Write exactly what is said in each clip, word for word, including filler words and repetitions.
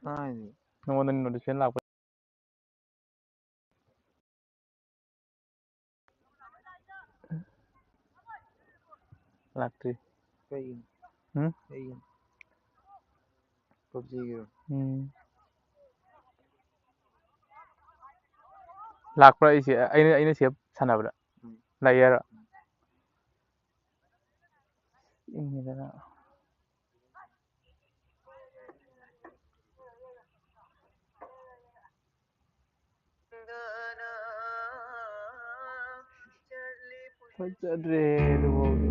ꯇꯥꯏꯅꯦ꯫ ꯅꯉꯣꯟꯗ notification ꯂꯥꯛꯄ꯫ ꯂꯥꯛꯇ꯭ꯔꯤ꯫ ꯀꯩꯒꯤꯅꯣ? ꯎꯝ? ꯀꯩꯒꯤꯅꯣ? PUBGꯒꯤꯔꯣ? ꯎꯝ꯫ ꯂꯥꯛꯄ꯭ꯔꯥ ꯑꯩꯁꯦ? ꯑꯩꯅ, ꯑꯩꯅ ꯁꯦꯞ ꯁꯥꯟꯅꯕꯗ? ꯎꯝ꯫ ꯂꯥꯛꯑꯦ ꯍꯥꯏꯔꯣ? ꯎꯝ꯫ ꯏꯪꯉꯤꯗꯅ꯫ ꯐꯖꯗ꯭ꯔꯦ ꯑꯗꯨꯐꯥꯎꯗꯤ꯫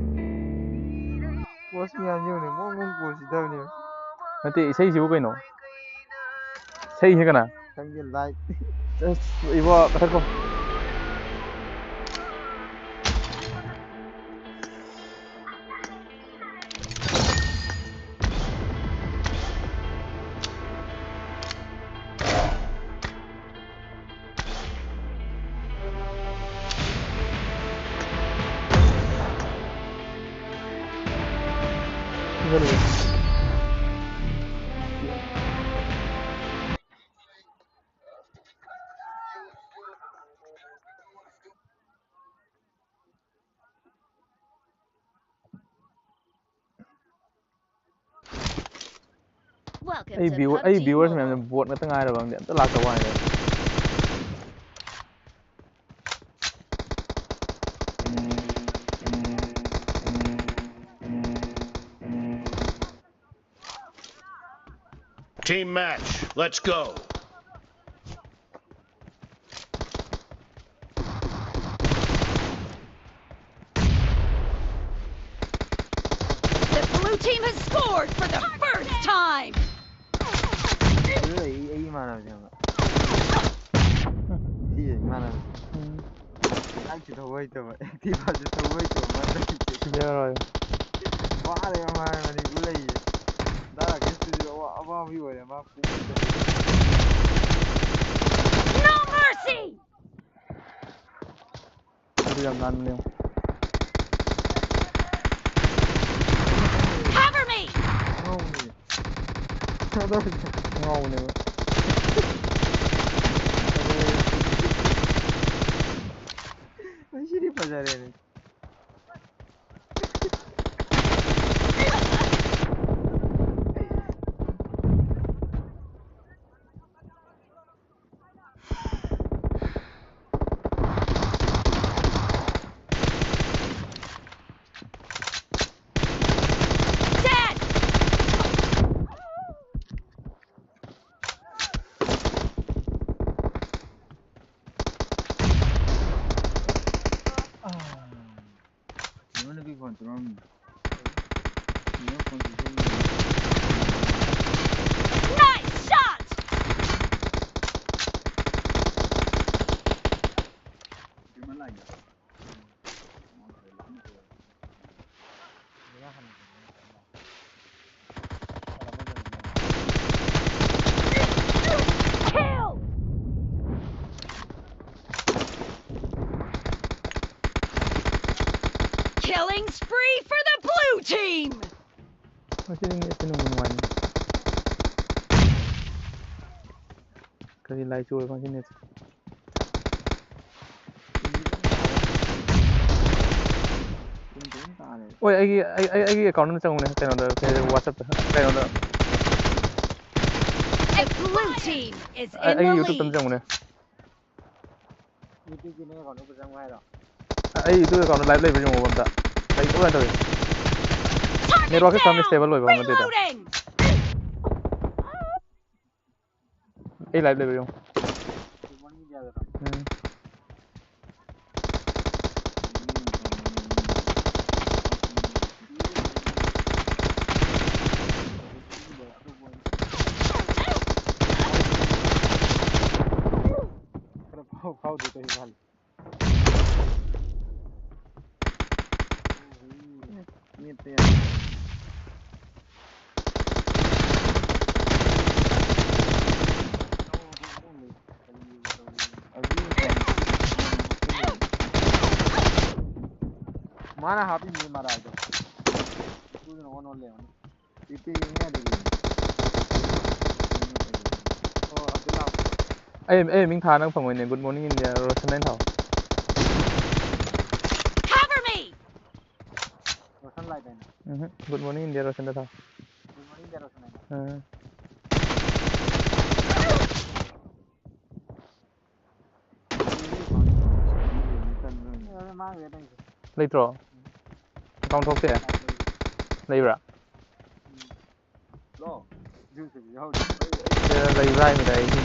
Post ꯃꯌꯥꯝ ꯌꯦꯡꯉꯨꯅꯦ, ꯃꯑꯣꯡ ꯃꯑꯣꯡ post ꯁꯤꯗꯕꯅꯦ꯫ ꯅꯠꯇꯦ, ꯏꯁꯩꯁꯤꯕꯨ ꯀꯩꯅꯣ? ꯏꯁꯩꯁꯤ ꯀꯅꯥ? ꯈꯪꯗꯦ, like꯫ ꯑꯁ, ꯏꯕꯣ, ꯀꯛꯊꯠꯈꯣ꯫ Welcome ꯑꯩ to view-, ꯑꯩ PUBG viewers Mobile꯫ ꯃꯌꯥꯝꯁꯦ bot ꯉꯥꯛꯇ ꯉꯥꯏꯔꯕ ꯈꯪꯗꯦ, ꯑꯝꯇ ꯂꯥꯛꯇꯕ ꯋꯥꯅꯤꯗ꯫ Team match, let's go. The blue team has scored for the first time. ꯑꯗꯨ ꯑꯩ, ꯑꯩ ꯏꯃꯥꯟꯅꯕꯅꯦꯕ꯫ ꯁꯤꯁꯦ ꯏꯃꯥꯟꯅꯕ꯫ ꯎꯝ꯫ ꯂꯥꯏꯛꯁꯨ ꯊꯧꯕ ꯍꯩꯇꯕ, Activaꯁꯨ ꯊꯧꯕ ꯍꯩꯇꯕ ꯃꯥꯅ ꯇꯧꯔꯤꯁꯦ꯫ ꯁꯤꯗ ꯌꯥꯔꯣꯏ꯫ ꯋꯥꯔꯦ ꯃꯥ ꯃꯅꯤꯄꯨꯔ ꯂꯩꯌꯦ꯫ ꯗꯥ ꯔꯥꯀꯦꯁꯇꯨꯗꯤ ꯑꯋꯥ-, ꯑꯋꯥꯕꯤ ꯑꯣꯏꯔꯦ ꯃꯥ꯫ No mercy! ꯑꯗꯨ ꯌꯥꯝ ꯅꯥꯟꯕꯅꯦ꯫ Cover me! ꯉꯥꯎꯕꯅꯦ꯫ ꯉꯥꯎꯕꯅꯦꯕ꯫ ꯃꯁꯤꯗꯤ ꯐꯖꯔꯦꯅꯦ꯫ Nice shot! Kill! Killing spree for the blue team! ꯉꯁꯤꯗꯤ ꯅꯦꯠꯁꯦ ꯅꯨꯡꯕꯨ ꯅꯨꯡꯉꯥꯏꯅꯤ꯫ ꯀꯔꯤ ꯂꯥꯏ ꯆꯨꯔꯕ ꯉꯁꯤ ꯅꯦꯠꯁꯦ? ꯍꯣꯏ, ꯑꯩꯒꯤ, ꯑꯩ, ꯑꯩ, ꯑꯩꯒꯤ ꯑꯦꯀꯥꯎꯟꯗ ꯆꯪꯉꯨꯅꯦ, ꯀꯩꯅꯣꯗ, ꯀꯩ ꯍꯥꯏꯗꯣꯏꯅꯣ, WhatsApp-ꯇ, ꯀꯩꯅꯣꯗ꯫ The blue team is ꯑꯩ, in ꯑꯩꯒꯤ the YouTube-ꯇ ꯑꯝ lead. ꯆꯪꯉꯨꯅꯦ꯫ YouTube-ꯀꯤ ꯅꯪ ꯑꯦꯀꯥꯎꯟꯗ ꯆꯪꯉꯨ ꯍꯥꯏꯔꯣ? ꯑꯩ YouTube ꯑꯦꯀꯥꯎꯟꯗ ꯂꯥꯏꯚ ꯂꯩꯕ꯭ꯔꯥ ꯌꯦꯡꯉꯣꯕ ꯑꯝꯇ꯫ ꯂꯩꯇꯕ ꯀꯃꯥꯏꯅ ꯇꯧꯋꯤ? Target ꯅꯦꯠꯋꯥꯛꯁꯦ ꯈꯔ down! ꯑꯟꯁꯇꯦꯕꯜ ꯑꯣꯏꯕ ꯀꯃꯥꯏꯅ ꯇꯧꯋꯤꯗ? Reloading! ꯑꯩ ꯂꯥꯏꯚ ꯂꯩꯕ꯭ꯔꯥ ꯌꯦꯡꯉꯣ꯫ ꯎꯝ꯫ ꯈꯔ ꯐꯥꯎ-, ꯐꯥꯎꯗꯦ ꯇꯧꯔꯤ ꯃꯥꯜꯂꯦ꯫ ꯃꯦꯠꯄ ꯌꯥꯏ꯫ ꯃꯥꯅ ꯍꯥꯞꯄꯤꯅꯦ ꯃꯔꯥꯏꯗꯣ꯫ ꯏꯄꯨꯗꯨꯅ ꯑꯣꯟ ꯑꯣꯟ ꯂꯩꯔꯝꯒꯅꯤ꯫ ꯏꯄꯤ ꯌꯦꯡ ꯌꯥꯗꯦ꯫ ꯑꯩ ꯑꯩ ꯃꯤꯡ ꯊꯥ ꯅꯪ ꯐꯪꯉꯣꯏꯅꯦ꯫ Good morning India ꯔꯣꯁꯟ ꯍꯥꯏꯅ ꯊꯥꯎ꯫ Cover me! ꯔꯣꯁꯟ ꯂꯥꯏꯗꯥꯏꯅꯦ? ꯎꯝ꯫ Good morning India ꯔꯣꯁꯟꯗ ꯊꯥꯎ꯫ Good morning India ꯔꯣꯁꯟ ꯍꯥꯏꯅ? ꯎꯝ꯫ ꯑꯦ, ꯃꯥꯡꯈ꯭ꯔꯦ ꯅꯪꯒꯤꯁꯦ꯫ ꯂꯩꯇ꯭ꯔꯣ? ꯑꯦꯀꯥꯎꯟ ꯊꯣꯛꯇꯦ? ꯂꯩꯕ꯭ꯔꯥ? ꯂꯣ? ꯖꯨꯁꯇꯗꯤ ꯌꯥꯎꯗꯦ꯫ ꯁꯤꯗ ꯂꯩꯕ꯭ꯔꯥ ꯍꯥꯏꯕꯅꯤꯗ ꯑꯩꯒꯤ꯫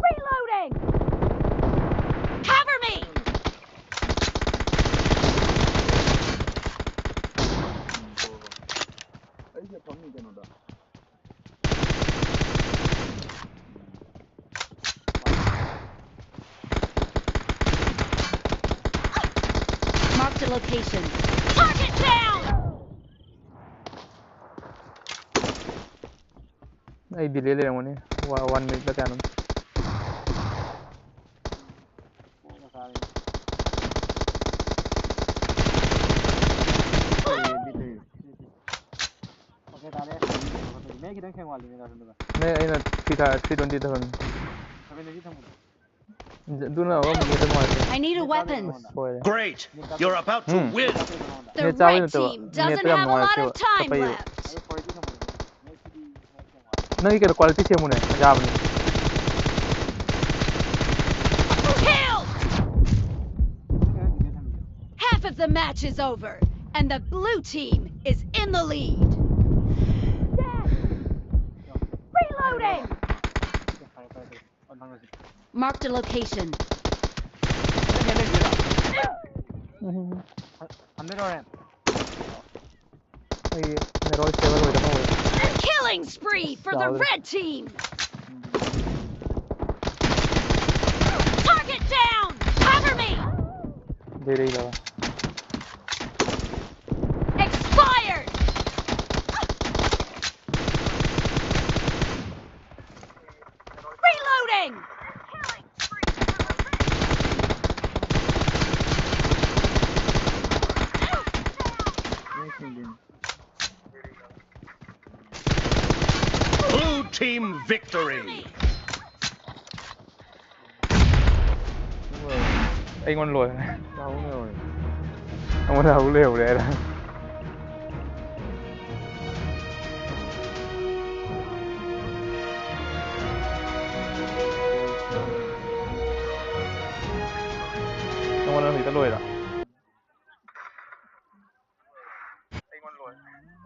Reloading! Cover me! ꯑꯩꯁꯦ ꯐꯝꯃꯤ ꯀꯩꯅꯣꯗ꯫ Marked a location. Target down! ꯑꯩ ꯗꯤꯂꯦ ꯂꯩꯔꯝꯒꯅꯤ꯫ ꯋꯥꯟ ꯃꯤꯅꯤꯠꯂ ꯀꯌꯥꯅꯣ꯫ ꯀꯣꯛꯅ ꯆꯥꯔꯦ꯫ ꯂꯩꯌꯦ, ꯃꯤ ꯂꯩꯌꯦ꯫ ꯑꯣꯀꯦ, ꯇꯥꯔꯦ꯫ ꯃꯌꯦꯛ ꯈꯤꯇꯪ ꯁꯦꯡ ꯋꯥꯠꯂꯤꯅꯦ, ꯗꯥ ꯁꯟꯗꯨꯒ꯫ ꯅꯦ, ꯑꯩꯅ ꯊ꯭ꯔꯤ ꯊꯥ-, three twenty thousand. Seven twenty ꯊꯝꯃꯨꯅꯦ꯫ ꯑꯗꯨꯅ ꯑꯃꯨꯛ ꯅꯦꯠꯇ ꯅꯨꯡꯉꯥꯏꯇꯦ꯫ I need a weapon. ꯁꯣꯏꯔꯦ꯫ Great! You're about to um. win! The net ꯆꯥꯕꯩ red ꯅꯠꯇꯕ꯫ Team doesn't ꯅꯦꯠꯇ ꯌꯥꯝ have a lot ꯅꯨꯡꯉꯥꯏꯇꯦꯕ꯫ of time ꯆꯞꯄꯩꯕ꯫ left. ꯑꯗꯣ ꯐꯣꯔ ꯑꯩꯠꯇꯤ ꯊꯝꯃꯨꯅꯦ꯫ ꯃꯌꯦꯛꯁꯤꯗꯤ ꯃꯌꯦꯛ ꯁꯦꯡ ꯋꯥꯠꯂꯤ꯫ ꯅꯪꯒꯤ ꯀꯩꯅꯣ ꯀ꯭ꯋꯥꯂꯤꯇꯤ ꯁꯦꯝꯃꯨꯅꯦ꯫ ꯌꯥꯕꯅꯤ꯫ Kill! ꯅꯪ ꯀꯩꯅꯣ ꯗꯤꯂꯦ ꯊꯝꯃꯤꯗꯣ꯫ Half of the match is over, and the blue team is in the lead. Reloading! ꯐꯔꯦ, ꯐꯔꯦ, ꯐꯔꯦ꯫ ꯑꯣ, ꯅꯪ ꯂꯣꯏꯁꯤꯜꯂꯣ꯫ Marked a location. ꯎꯝ꯫ ꯊꯝꯗꯣꯏꯔꯣ ꯍꯣꯔꯦꯟ? ꯑꯩ ꯅꯦꯠꯋꯥꯛ ꯁ꯭ꯇꯦꯕꯜ ꯑꯣꯏꯗꯕ ꯍꯧꯔꯦ꯫ Killing spree for the Solid. red team! Target down! Cover me! ꯂꯩꯔꯩꯗꯕ꯫ Expired! Reloading! ꯃꯌꯦꯛ ꯁꯦꯡꯗꯦꯅꯦ꯫ Team victory. ꯑꯩꯉꯣꯟꯗ ꯂꯣꯏꯔꯦ꯫ ꯂꯥꯎꯅꯦ꯫ ꯑꯩꯉꯣꯟꯗ ꯍꯧ ꯂꯩꯍꯧꯔꯦ ꯍꯥꯏꯔ꯫ ꯅꯉꯣꯟꯗ ꯍꯧꯖꯤꯛꯇ ꯂꯣꯏꯔꯣ? ꯑꯩꯉꯣꯟꯗ ꯂꯣꯏꯔꯦ꯫